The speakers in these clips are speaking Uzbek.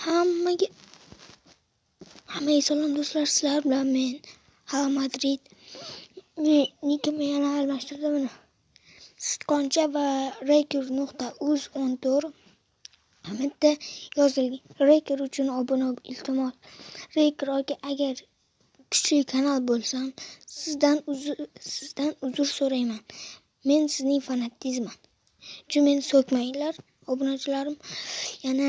Hammaga salom do'stlar, sizlar bilan men Halo Madrid. Nikimni yana almashtirdim mana. Sichqoncha va Reker.uz 14 bitta yozilgan. Reker uchun obuna iltimos. Reker aka, agar kuchli kanal bo'lsam, sizdan uzr so'rayman. Men sizning fanatingizman. Uchun meni so'kmanglar, obunachilarim. Yana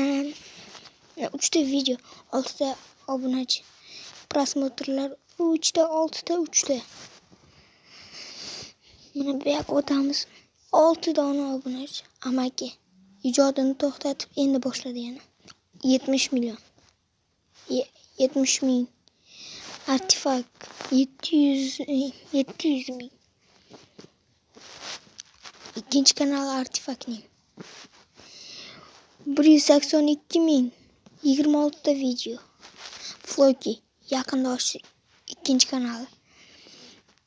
3 ta video, 6 ta obunachi. Prosmotrlar 3 ta, 6 ta, 3 ta. Mana bu yoqqa o'tamiz. 6 dona obunachi. Amaki ijodini to'xtatib endi boshladi yana. 70 million. 70 ming. Artefakt 700 ming. Ikkinchi kanal Artefaktning 182 ming, 26 ta video. Floki yaqinda ochdi ikkinchi kanali.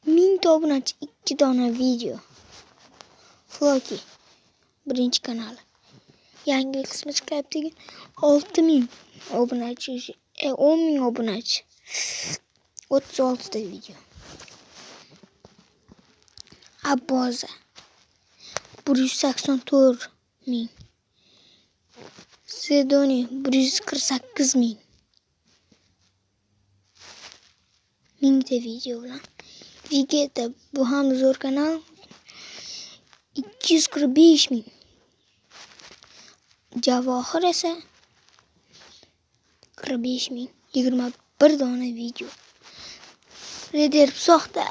1000 ta obunachi, 2 dona video. Floki birinchi kanali. Yangi qismi chiqyapti. 6000 obunachi, 10 ming obunachi. 36 ta video. Abboza 184 ming. Sedoni 148 ming. Mingta video bilan. Vegeta bu ham zo'r kanal. 245 ming. Javohir esa 45 ming. 21 dona video. Rederb soxta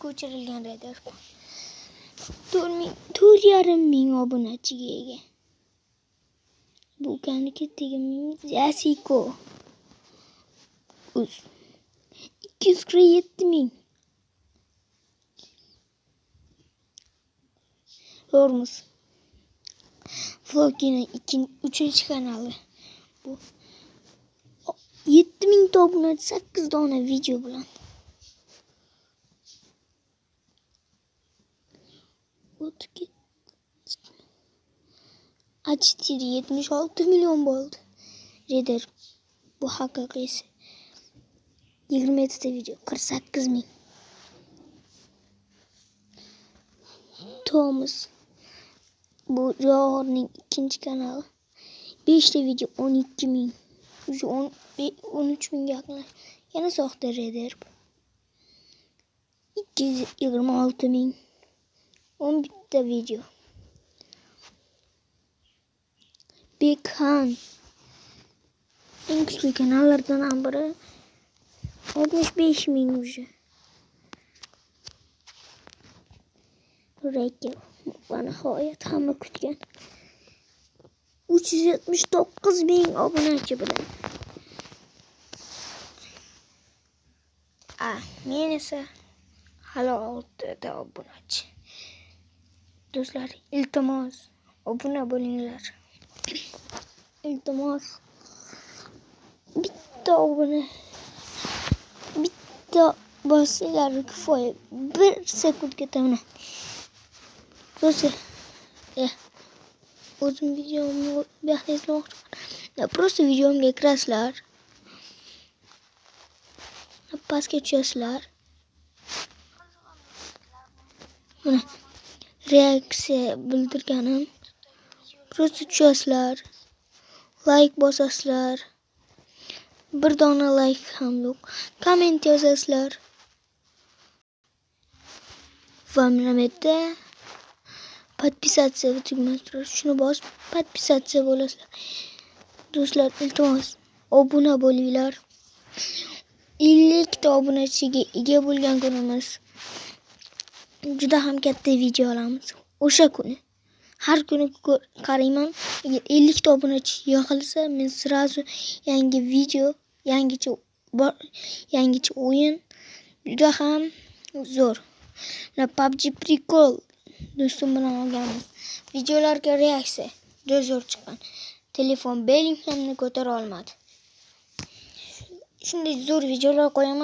ko'chirilgan Rederb. 4,5 ming obunachiga ega. Bu ukamniki teginmaymiz. Yasiko uz 247 ming. Hormuz Floki'nin 3. Kanali bu. 7000 ta obunachi, 8 dona video bilan. Açtı 76 milyon bo'ldi. Reder bu haqiqiysi. 27 ta video, 48 ming. Thomas bu Javohirning ikkinchi kanali. 5 ta video, 12 ming. 13 mingga yaqinlashdi. Yana soxta Reder. 226 ming. 11 ta video. Bekhan eng kuchli kanallardan ham biri. 65 ming уже. Reker va nihoyat hamma kutgan 379 ming obunachi bilan. Men esa hali 6 ta obunachi. Do'stlar, iltimos obuna bo'linglar. Iltimos bitta obuna, bitta bossanglar kifoya. 1 sekund ketaman. Do'stlar, o'zim videomni bu yoqda izlamoqchiman. Просто videomga kirasizlar. Pastga tushasizlar. Mana reaksiya bildirganim. Просто tushasizlar. Like bosasizlar. Bir dona like ham yo'q. Komment yozasizlar. Va mana bu yerda podpisatsiya tugmasi turadi. Shuni bosib podpisatsiya bo'lasizlar. Do'stlar, iltimos obuna bo'linglar. 50 ta obunachiga ega bo'lgan kunimiz juda ham katta video olamiz. O'sha kuni har kuni qarayman. Agar 50 ta obunachi yig'ilsa, men sразу yangi video, yangicha o'yin juda ham zo'r. Mana PUBG prikol do'stim bilan olganmiz. Videolarga reaksiya juda zo'r chiqqan. Telefon Bellinghamni ko'tara olmadi. Shunday zo'r videolar qo'yaman.